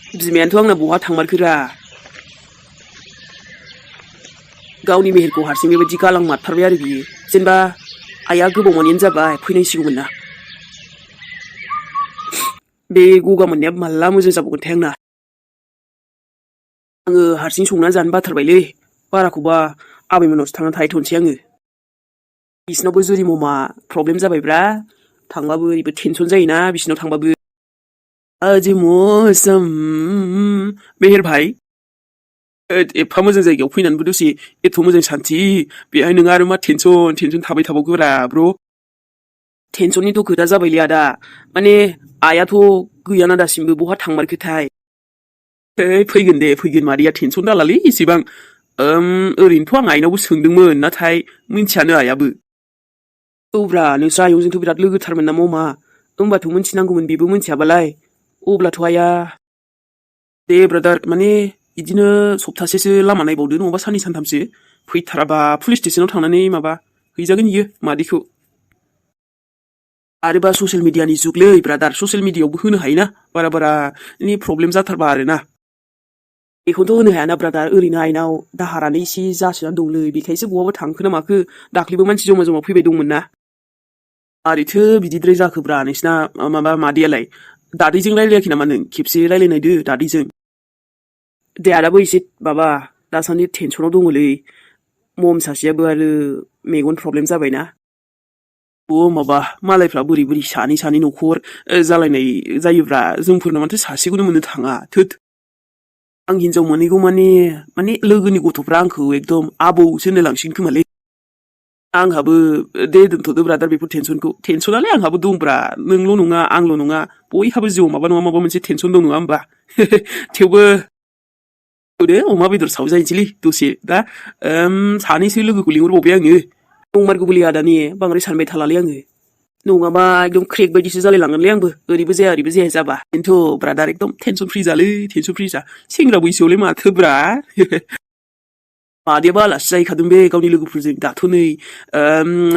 बिमायानोथ' आंना बहा थांमारखोरा गावनि मेहेरखौ हारसिं बेबायदि गालां मारथारबाय आरो बियो जेनेबा आइया गोबाव मानियानो जाबाय फैनांसिगौमोन ना बे गगा मोननाया माला मोजां जाबावगोनथाय आंना आङो हारसिं संना जानो बाथारबायलै बाराखौबा आबैमोनावसो थांना थाहैथ'नोसै आङो बिसिनावबो जुरि ममा प्रब्लेम जाबायब्रा थांबाबो ओरैबो टेनसन जायोना बिसिनाव थांबाबो आज मौसम मेहेर भाई एफा मोजां जायगायाव फैनानैबो दसे एथ' मोजां सान्थि बेहाय नोंहा आरो मा टेनसन थाबाय थाबावगोरा ब्र टेनसननिथ' खोथा जाबायलै आदा माने आइयाथ' गैयाना दासिमबो बहा थांमारखोथाय फैगोन दे फैगोन मादैया टेनसन दालालै इसेबां ओरैनोथ' आं आइनावबो सोंदोंमोन नाथाय मिन्थियानो आइयाबो औब्रा नोंस्रा आयंजोंथ' बिराद लोगोथारमोन ना ममा होमबाथ' मिन्थिनांगौमोन बेबो मिन्थियाबालाय अब्लाथ' आइया दे ब्रादार माने इदिनो सप्तासेसो लामा नायबावदो नङाबा साननै सानथामसो फैथाराबा पुलिस स्टेसनाव थांनानै माबा हैजागोन इयो मादैखौ आरोबा ससियेल मिडियानि जुगलै ब्रादार ससियेल मिडियायावबो होनो हायोना बारा नि प्रब्लेम जाथारबा आरोना बेखौथ' होनो हायाना ब्रादार ओरैनो आइनाव दाहारानो एसे जासोनानै दंलै बेखायसो बहाबा थांखो ना माखो दाख्लैबो मानसि जमा फैबाय दंमोन ना मारैथो बिदिद्राय जाखोब्रा नोंसिना माबा मादैयालाय दादैजों रायलायाखै नामा नों खेबसे रायलायनायदो दादैजों दे आदाबो एसे माबा दासान्दि टेनसनाव दङलै मम सासेयाबो आरो मेगन प्रब्लेम जाबायना माबा मालायफ्रा बोरै सानै न'खर जालायनाय जायोब्रा जोंफोरना माथो सासेखौनो मोननो थाङा थोद आं हिनजाव मोनैगौ माने लोगोनि गथ'फ्रा आंखौ एकदम आबौसो होनलायलांसिगोन खोमालै आंहाबो दे दोनथ'दो ब्रादार बेफोर टेनसनालाय आंहाबो दंब्रा नोंल' नङा आंल' नङा बयहाबो जिउआव माबा नङा माबा मोनसे टेनसन दं नङा होमबा थेवबो दे अमा बेदर सावजायनोसैलै दसे दा सानैसो लोगोखौ लिंहरबावबाय आङो नंमारगौबोलै आदानि बांद्राय सानबाय थालालै आङो नङाबा एकदम क्रेक बायदिसो जालायलांगोनलै आंबो ओरैबो जाया जाबा खिन्थु ब्रादार एकदम टेनसन फ्रि जा सेंग्रा बैसोआवलाय माथोब्रा मादैयाबो आलासि जाहैखादों बे गावनि लोगोफोरजों दाथ' नै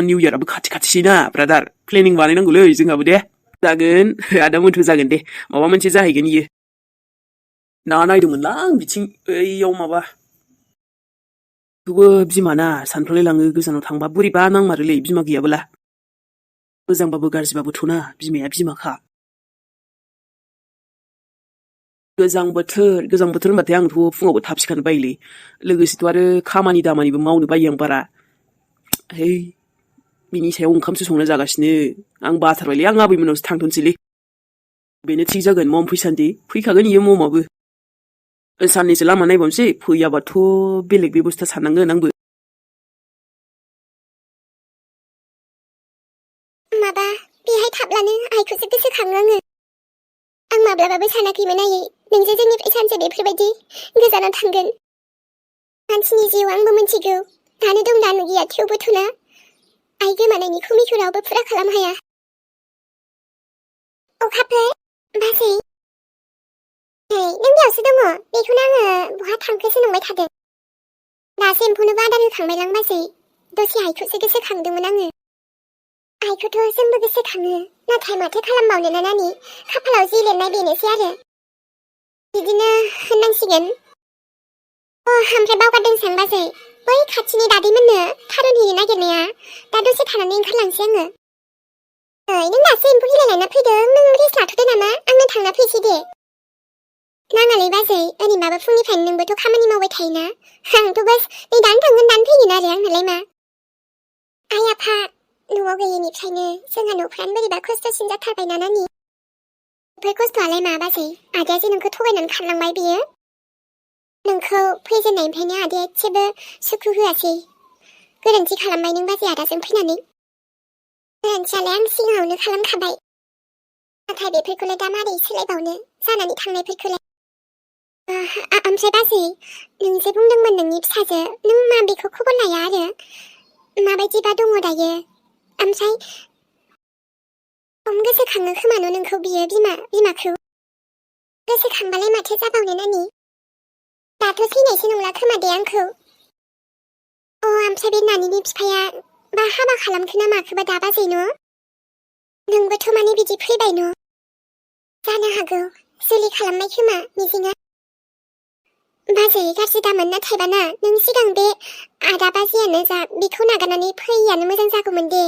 निउ इयाराबो खाथिसैना ब्रादार प्लेनिं बानायनांगौलै जोंहाबो दे जागोन आदा मोनथ' जागोन दे माबा मोनसे जाहैगोन इयो ना नायदोंमोनलां आं बिथिं ओइयाव माबा थेवबो बिमाना सानफ्लांलायलाङो गोजानाव थांबा बोरैबा नांमारोलै बिमा गैयाबोला मोजांबाबो गाज्रिबाबोथ'ना बिमाया बिमाखा गोजां बोथोर होनबाथाय आंथ' फुङावबो थाब सिखारनो बायोलै लोगोसेथ' आरो खामानि दामानिबो मावनो बायो आं बारा बिनि सायाव ओंखामसो संना जागासिनो आं बाथारबायलै आं आबैमोनावसो थांथ'नोसैलै बेनो थिग जागोन मम फैसान्दि फैखागोन इयो ममाबो साननैसो लामा नायबावनोसै फैयाबाथ' बेलेग बेबस्था साननांगोन आंबो माबा बेहाय थाब्लानो आइखौसो गोसोखाङो आङो आं माब्लाबाबो सानाखैमोन आयै नोंजों जोंनिफ्राय सानसे बेफोरबायदि गोजानाव थांगोन मानसिनि जिउ आंबो मिथिगौ दानो दं दानो गैया थेवबोथ'ना आइ गोमानायनि खुमिखौ रावबो फुरा खालाम हाया अखाफोर बाजै नों बेयावसो दङ बेखौनो आङो बहा थांखोसो नंबाय थादों दासो एम्फौनोबो आदार होखांबायलां बाजै दसे आइखौसो गोसोखांदोंमोन आङो आइखौथ' जोंबो गोसोखाङो नाथाय माथो खालामबावनो ना नानि खाफालाव जि लिरनाय बेनोसै आरो बिदिनो होननांसिगोन ओमफ्राय बावगारदोंसो आं बाजै बै खाथिनि दादैमोननो थारुन हैनो नागिरनाया दा दसे थानानै ओंखारलांसै आङो नों दासो एम्फौ बिलाइ लायना फैदों नों रेस्ट लाथ'दो नामा आंनो थांना फैसै दे नाङालै बाजै ओरैनोबाबो फुंनिफ्रायनो नोंबोथ' खामानि मावबाय थायोना आंथ' बास नै दानो थांगोन दानो फैगोन आरो आंनालाय मा आइ आफा न'आव गैयैनिफ्रायनो जोंहा न'फ्रानो बोरैबा खस्थ'सिन जाथारबाय ना नानि बेफोर खस्थ'आलाय मा बाजै आदाया जे नोंखौ थगायनानै खारलांबाय बियो नोंखौ फैजेननायनिफ्रायनो आदाया एसेबो सुखु होआसै गोरोन्थि खालामबाय नों बाजै आदाजों फैनानै गोरोन्थियालाय आं सिगाङावनो खालामखाबाय नाथाय बेफोरखौलाय दा मारै सोलायबावनो जानानै थांनायफोरखौलाय ओमफ्राय बाजै नों जे बुंदोंमोन नोंनि फिसाजो नों मा बेखौ खबर लाया आरो माबायदिबा दङ दायो ओमफ्राय गोसोखाङो खोमानो नोंखौ बियो बिमाखौ गोसोखांबालाय माथो जाबावनो नानि दाथ' सैनायसो नंला खोमा दे आंखौ ओमफ्राय बे नानिनि बिफाया बा हाबा खालामखो ना माखोबा दा बाजै न' नोंबोथ' माने बिदि फैबाय न' जानो हागौ जुलि खालामनाय खोमा मिजिङा बाजै गाज्रि दामोन नाथायबाना नों सिगां बे आदा बाजैयानो जा बेखौ नागारनानै फैयानो मोजां जागौमोन दे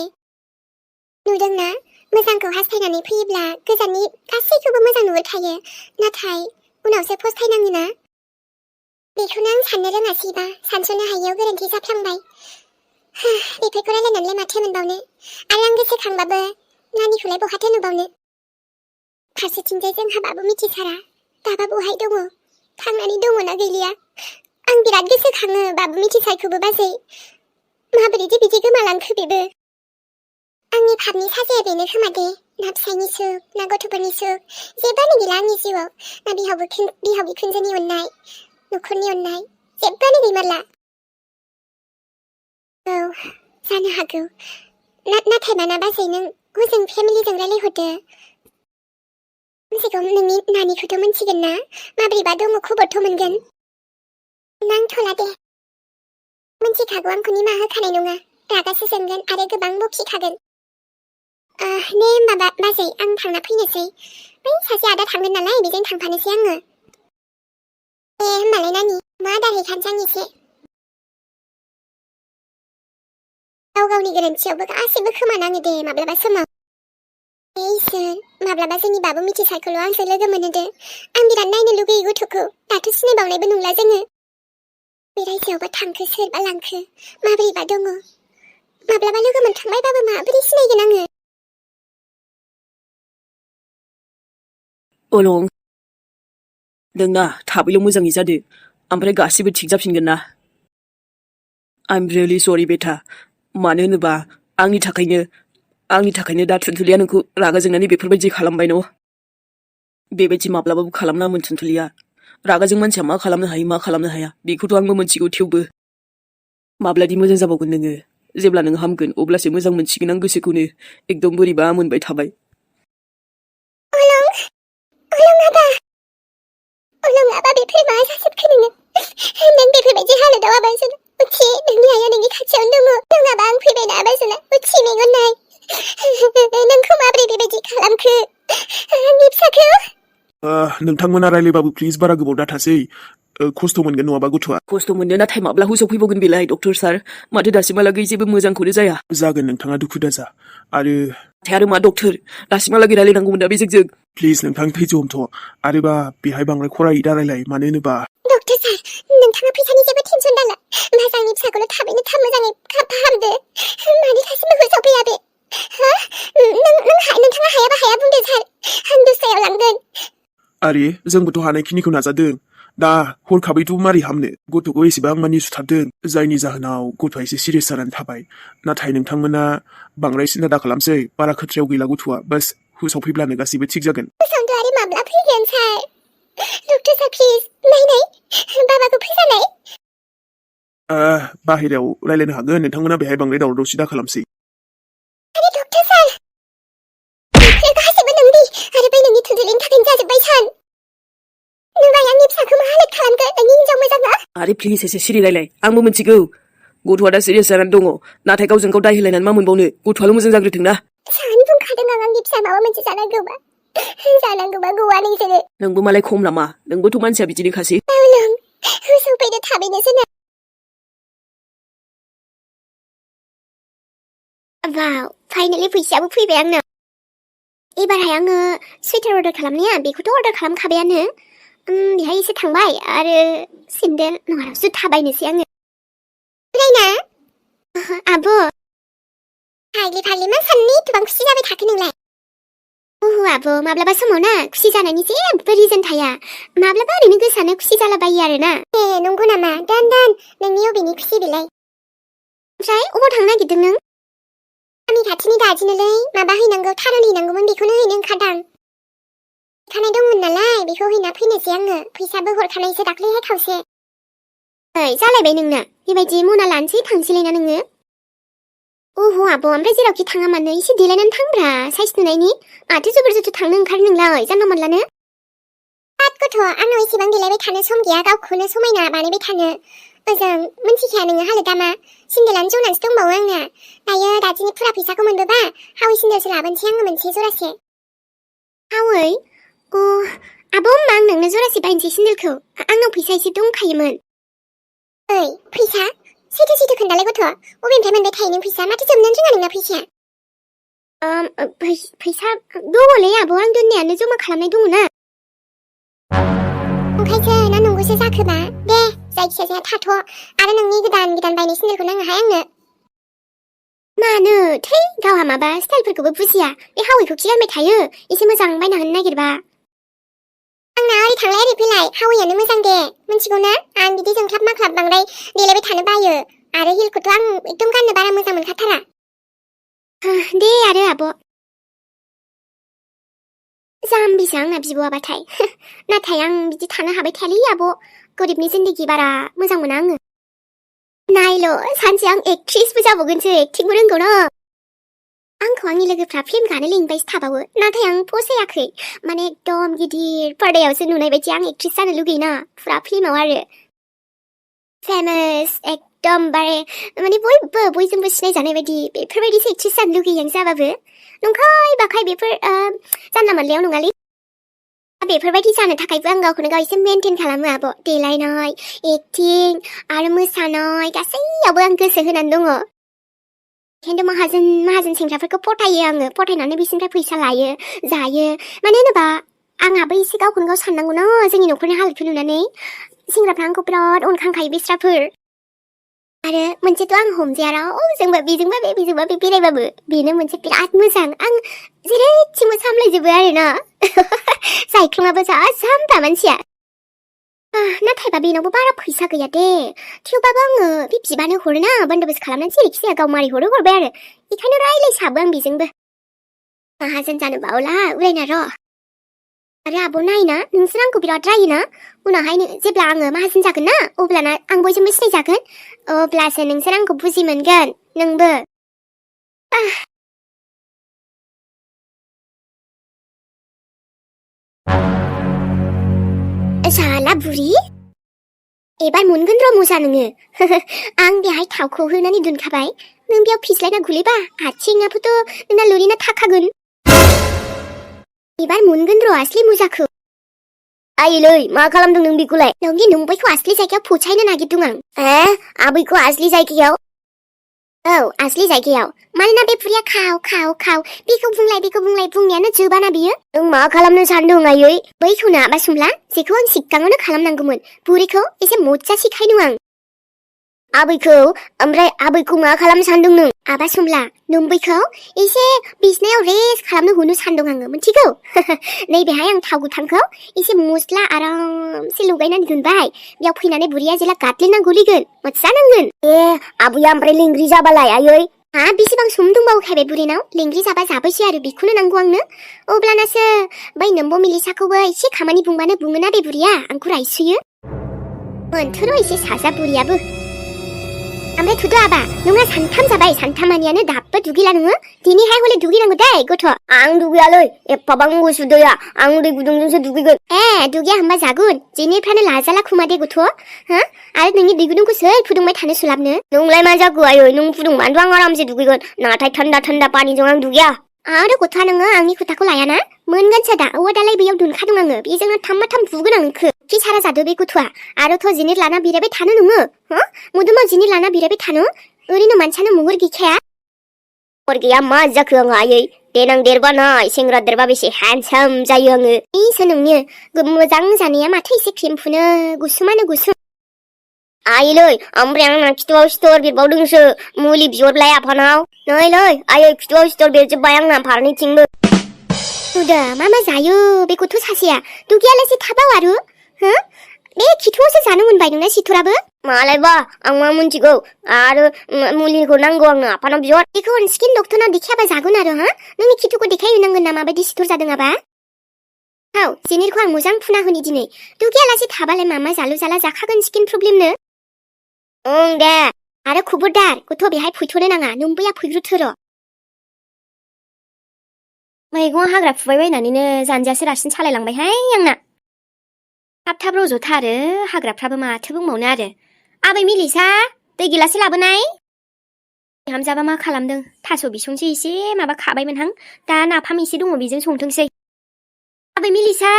नुदोंना मोजांखौ हास्थायनानै फैयोब्ला गोजाननि गासैखौबो मोजां नुहुरखायो नाथाय उनावसो फस्थायनाङोना बेखौनो आं साननो रोङासैबा सानस'नो हायैयाव गोरोन्थि जाफ्लांबाय बेफोरखौ रायलायनानैलाय माथो मोनबावनो आरो आं गोसोखांबाबो नानिखौलाय बहाथो नुबावनो फारसेथिंजाय जोंहा बाबु मिथिसारा दाबा बहाय दङ थांनानै दङना गैलिया आं बिराद गोसोखाङो बाबु मिथिसारखौबो बाजै माबोरैदि बिदि गोमालांखो बेबो आंनि भाबनि साजाया बेनो खोमा दे ना फिसायनि सुख ना गथ'फोरनि सुख जेबोआनो गैला आंनि जिउआव ना बिहाव बिखुनजोनि अननाय न'खरनि अननाय जेबोआनो गैमारला औ जानो हागौ नाथायबाना बाजै नों हजों फेमिलिजों रायलायहरदो मिथिगौ नोंनि नानिखौथ' मोनथिगोन ना माबोरैबा दङ खबरथ' मोनगोन नांथ'ला दे मोनथिखागौ आंखौ निमाहा होखानाय नङा रागासो जोंगोन आरो गोबां बखिखागोन दे होमबा बाजै आं थांना फैनोसै बै सासे आदा थांगोन नालाय बेजों थांफानोसै आङो दे होमबालाय नानि मा आदार हैखानोसै आं एसे गाव गावनि गोरोन्थियावबो गासैबो खोमानाङो दे माब्लाबा समाव इसोर माब्लाबा जोंनि बाबु मिथिसारखौल' आंसो लोगो मोनोदो आं बिराद नायनो लुगैयो गथ'खौ दाथ' सिनायबावनायबो नंला जोङो बे रायजोआवबा थांखो सोरबा लांखो माबोरैबा दङ माब्लाबा लोगो मोनखांबायबाबो माबोरै सिनायगोन आङो अलं नोंना थाबैल' मोजाङै जादो ओमफ्राय गासिबो थिग जाफिनगोन ना आइम रियेलि सरि बेटा मानो होनोबा आंनि थाखायनो दा थुनथुलिया नोंखौ रागा जोंनानै बेफोरबायदि खालामबाय न' बेबायदि माब्लाबाबो खालामनामोन थुनथुलिया रागाजों मानसिया मा खालामनो हायो मा खालामनो हाया बेखौथ' आंबो मोनथिगौ थेवबो माब्लादि मोजां जाबावगोन नोङो जेब्ला नों हामगोन अब्लासो मोजां मोनसिगोन आं गोसोखौनो एकदम बोरैबा मोनबाय थाबाय अलं आबा बेफोर मा जाजोबखो नोङो नों बेफोरबायदि हालोदाव आबाजोना उथि नोंनि आइया नोंनि खाथियावनो दङ नङाबा आं फैबायना आबाजोना उथि मेगन नाय नोंखौ माबोरै बेबायदि खालामखो आंनि फिसाखौ नोंथांमोना रायलायबाबो प्लिज बारा गोबाव दाथासै खस्थ' मोनगोन नङाबा गथ'आ खस्थ' मोननो नाथाय माब्ला हुसाव फैबावगोन बेलाय डक्टर सार माथो दासिमहालागै जेबो मोजांखौनो जाया जागोन नोंथाङा दुखु दाजा आरो मा डक्टर दासिमहालागै रायलायनांगौमोन दा बेजों प्लिज नोंथां थैज' हमथ' आरोबा बेहाय बांद्राय खरायै दारायलाय मानो होनोबा डक्टर सार नोंथाङा फैसानि जेबो टेनसन दाला मोजांनि फिसाखौल' थाबैनो थाब मोजाङै फाहामदो मानो दासिमबो हुसाव फैया बे नोंथाङा हायाबा हाया बुंदो सार आं दस्रायाव लांगोन आरे जोंबोथ' हानायखिनिखौ नाजादों दा हरखाबैथ' मारै हामनो गथ'खौ एसेबां मानि सुथारदों जायनि जाहोनाव गथ'आ एसे सिरियास जानानै थाबाय नाथाय नोंथांमोना बांद्राय सिन्था दाखालामसै बारा खोथायाव गैला गथ'आ बास हुसाव फैब्लानो गासैबो थिग जागोन हुसावथ' आरो माब्ला फैगोन सार डक्टर सार प्लिज नायनाय बाबाखौ फैजानाय बाहेरायाव रायलायनो हागोन नोंथांमोना बेहाय बांद्राय दावराव दावसि दाखालामसै आरे डक्टर सार बेफोर गासैबो नोंदि आरो बै नोंनि थुनजुलिनि थाखायनो जाजोब्बाय सान नोंलाय आंनि फिसाखौ मा हालोद खालामखो नोंनि हिनजाव मोजाङा आरे प्लिज एसे सिरि रायलाय आंबो मिथिगौ गथ'आ दा सिरियास जानानै दङ नाथाय गावजों गाव दाय होलायनानै मा मोनबावनो गथ'आल' मोजां जाग्रोथों ना सान बुंखादों आं आंनि फिसा माबा मोनसे जानांगौबा गौवा नोंसोरो नोंबो मालाय खम नामा नोंबोथ' मानसिया बिदिनोखासै नों हुसाव फैदो थाबैनो जोंना वाव फाइनालि फैसायाबो फैबाय आंनो एबारहाय आङो सुइटार अर्डार खालामनाया बेखौथ' अर्डार खालामखाबायानो बेहाय एसे थांबाय आरो सेन्देल नङा जुथा बायनोसै आङो रायना आब' फाग्लि मा साननि एथबां खुसि जाबाय थाखो नोंलाय आब' माब्लाबा समाव ना खुसि जानायनि जेबो रिजन थाया माब्लाबा ओरैनो गोसोआनो खुसि जालाबायो आरोना नंगौ नामा दान नोंनि अबेनि खुसि बेलाय ओमफ्राय अबाव थांनो नागिरदों नों गामि खाथिनि दादिनोलै माबा हैनांगौ थारुन हैनांगौमोन बेखौनो हैनो ओंखारदां खानाय दंमोन नालाय बेखौ हैना फैनोसै आङो फैसाबो हरखानायसो दाख्लैहाय खावसे जालायबाय नोंना बेबायदि मना लानोसै थांसैलायना नोङो आब' ओमफ्राय जेरावखि थाङा मानो एसे देलायनानै थांब्रा साइज नुनायनि माथो जोबोर जोथोर थांनो ओंखारो नोंलाय जानला मोनलानो गथ' आंनाव एसेबां देलायबाय थानो सम गैया गावखौनो समायना बानायबाय थानो ओजों मिन्थिखाया नोङो हालोदा मा सिन्देलानो जौनानैसो दंबावो आंना दायो दादिनि फुरा फैसाखौ मोनबोबा हावै सिन्देलसो लाबोनोसै आङो मोनसे जरासे हावै आब' होमबा आं नोंनो जरासे बायनोसै सेन्देलखौ आंनाव फैसा एसे दंखायोमोन ओइ फैसा सैथो खोन्थालाय गथ' अबेनिफ्राय मोनबाय थायो नों फैसा माथो जोबनोनो रोङा नोंना फैसाया फैसा दङलै आब' आं दोननायानो जमा खालामनाय दङ ना ओंखायसो ना नंगौसो जाखोबा दे जायखिया जाया थाथ' आरो नोंनि गोदान बायनाय सेन्देलखौ नाङाहाय आंनो मानो थै गावहा माबा स्टाइलफोरखौबो बुजिया बे हावैखौ खि गानबाय थायो एसे मोजां बायना होनो नागिरबा आंना ओरै थांलाय ओरै फैलाय हावैयानो मोजां दे मिथिगौ ना आं बिदि जोंख्लाब माख्लाब बांद्राय देलायबाय थानो बायो आरो हिलखौथ' आं एकदम गाननो बारा मोजां मोनखाथारा दे आरो आब' जाम्बिसो आंना बिब'आबाथाय नाथाय आं बिदि थानो हाबाय थायालै आब' गरिबनि जिन्दगि बारा मोजां मोना आङो नायल' सानसे आं एक्ट्रेसबो जाबावगोनसो एक्टिंबो रोंगौ ना आंखौ आंनि लोगोफ्रा फिल्म गानो लिंबायसो थाबावो नाथाय आं फसायाखै माने एकदम गिदिर पर्दायावसो नुनाय बायदि आं एक्ट्रेस जानो लुगैयोना फुरा फिल्माव आरो फेमास एकदमबारे माने बयजोंबो सिनायजानाय बायदि बेफोरबायदिसो एक्ट्रेस जानो लुगैयो आं जाबाबो नंखाय बाखाय बेफोर जानला मोनलायाव नङालै बेफोरबायदि जानो थाखायबो आं गावखौनो गाव एसे मेनटेन खालामो आब' देलायनाय एक्टिं आरो मोसानाय गासैयावबो आं गोसो होनानै दङ खिन्थु माहाजोन सेंग्राफोरखौ फटायो आङो फटायनानै बिसोरनिफ्राय फैसा लायो जायो मानो होनोबा आंहाबो एसे गावखौनो गाव साननांगौ ना जोंनि न'खरनि हालोदखौ नुनानै सेंग्राफ्रा आंखौ बिराद अनखांखायो बेस्राफोर आरो मोनसेथ' आं हमजाया रावजोंबो बेजोंबा बे बेरायबाबो बेनो मोनसे बिराद मोजां आं जेरैथिंबो सामलायजोबो आरोना जायख्लङाबो जा जाम्बा मानसिया नाथायबा बेनावबो बारा फैसा गैया दे थेवबाबो आङो बे बिबानो हरोना बन्दोबस्त खालामनानै जेरैखि जाया गाव मारै हरो हरबाय आरो बेखायनो रायलायसाबो आं बेजोंबो माहाजोन जानो बावला उरायना र' आरो आब' नायना नोंसोर आंखौ बिराद रायोना उनावहाय जेब्ला आङो माहाजोन जागोन ना अब्लाना आं बयजोंबो सिनायजागोन अब्लासो नोंसोर आंखौ बुजि मोनगोन नोंबो साला बुरि एबार मोनगोन र' मोजा नोङो आं बेहाय थावखौ होनानै दोनखाबाय नों बेयाव फिस्लायना गुलैबा आथिङाबोथ' नोंना लोरिना थाखागोन एबार मोनगोन र' आसलि मोजाखौ आइलै मा खालामदों नों बेखौलाय नोंनि नंबैखौ आसलि जायगायाव फोचायनो नागिरदों आं आबैखौ आसलि जायगायाव औ आसलि जायगायाव मानोना बे बुरिया खाव बेखौ बुंलाय बुंनायानो जोबाना बियो नों मा खालामनो सानदों आयै बैखौनो आबा सुमला जेखौ आं सिगाङावनो खालामनांगौमोन बुरिखौ एसे मोजा सिखायनो आं आबैखौ ओमफ्राय आबैखौ मा खालामनो सानदों नों आबा सुमला नोंबैखौ एसे बिसनायाव रेस्ट खालामनो होनो सानदों आङो मिथिगौ नैबेहाय आं थाव गोथांखौ एसे मस्ला आरामसे लगायनानै दोनबाय बेयाव फैनानै बुरिया जेला गादलिना गोलैगोन मोजा नांगोन आबैया ओमफ्राय लेंग्रि जाबालाय आयै बेसेबां सम दंबावोखाय बे बुरिनाव लेंग्रि जाबा जाबायसै आरो बेखौनो नांगौ आंनो अब्लानासो बै नोम्ब' मिलिसाखौबो एसे खामानि बुंबानो बुङोना बे बुरिया आंखौ रायसोयो मोनथोर' एसे साजा बुरियाबो ओमफ्राय थुदो आबा नोंहा सानथाम जाबाय सानथामानियानो दाबो दुगैला नोङो दिनैहाय हले दुगैनांगौ दे गथ' आं दुगैयालै एफाबां गुसु दैया आं दै गुदुंजोंसो दुगैगोन दुगैया होमबा जागोन जेनिफ्रायनो लाजाला खोमा दे गथ' आरो नोंनि दै गुदुंखौ सोर फुदुंबाय थानो सोलाबनो नोंलाय मा जाखो आयै नों फुदुंबानोथ' आं आरामसे दुगैगोन नाथाय थान्दा पानिजों आं दुगैया आरो गथ'आ नोङो आंनि खोथाखौ लायाना मोनगोनसो दा दालाय बैयाव दोनखादों आङो बेजोंनो थाम बुगोन आं नोंखौ खि सारा जादो बे गथ'आ आरोथ' जिनिर लाना बिरायबाय थानो नोङो मोदोमाव जिनिर लाना बिरायबाय थानो ओरैनो मानसियानो महर गैखाया महर गैया मा जाखो आङो आयै देनां देरबा नाय सेंग्रा देरबा बेसे हेन्डसाम जायो आङो इसो नोंनि मोजां जानाया माथो एसे क्रिम फुनो गुसुमानो गुसुम आइलै ओमफ्राय आंना खिथुआव सिथर बेरबावदोंसो मुलि बिहरलाय आफानाव नैलै आयै खिथुआव सिथर बेरजोब्बाय आंना फारनैथिंबो नुदो मा जायो बे गथ' सासेया दुगैयालासे थाबाव आरो बे खिथुआवसो जानो मोनबाय नोंना सिथराबो मालायबा आं मा मिन्थिगौ आरो मुलिखौ नांगौ आंनो आफानाव बिहर बेखौ स्किन डक्टरनाव देखायाबा जागोन आरो नोंनि खिथुखौ देखायहैनांगोन ना माबायदि सिथर जादों आबा जिनिरखौ आं मोजां फुना होनि दिनै दुगैयालासे थाबालाय मा जालु जाला जाखागोन स्किन प्रब्लेमनो दे आरो खबरदार गथ' बेहाय फैथ'नो नाङा नोंबैया फैग्रोथो र' मैगं हाग्रा फुबाय बायनानैनो जानजियासो रासिन सालायलांबायहाय आंना थाब रज'थारो हाग्राफ्राबो माथो बुंबावनो आरो आबै मिलिसा दै गिलासो लाबोनाय हामजाबा मा खालामदों थास' बिसंसो एसे माबा खाबायमोनहां दा नाफाम एसे दङ बेजों संथोंसै आबै मिलिसा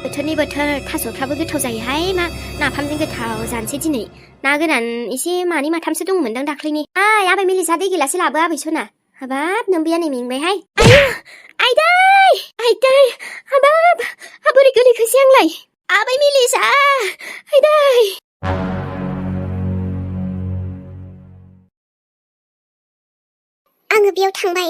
बोथोरनि बोथोर थास'फ्राबो गोथाव जायोहाय मा नाफामजों गोथाव जानोसै दिनै ना गोरान एसे मानै माथामसो दंमोनदां दाख्लैनि आबै मिलिसा दै गिलासो लाबो आबै सना हाबाब नोंबिया नै मेंबायहाय आयु आइदै हाबाब बोरै गोलैखोसै आंलाय आबै मिलिसा आइदै आङो बेयाव थांबाय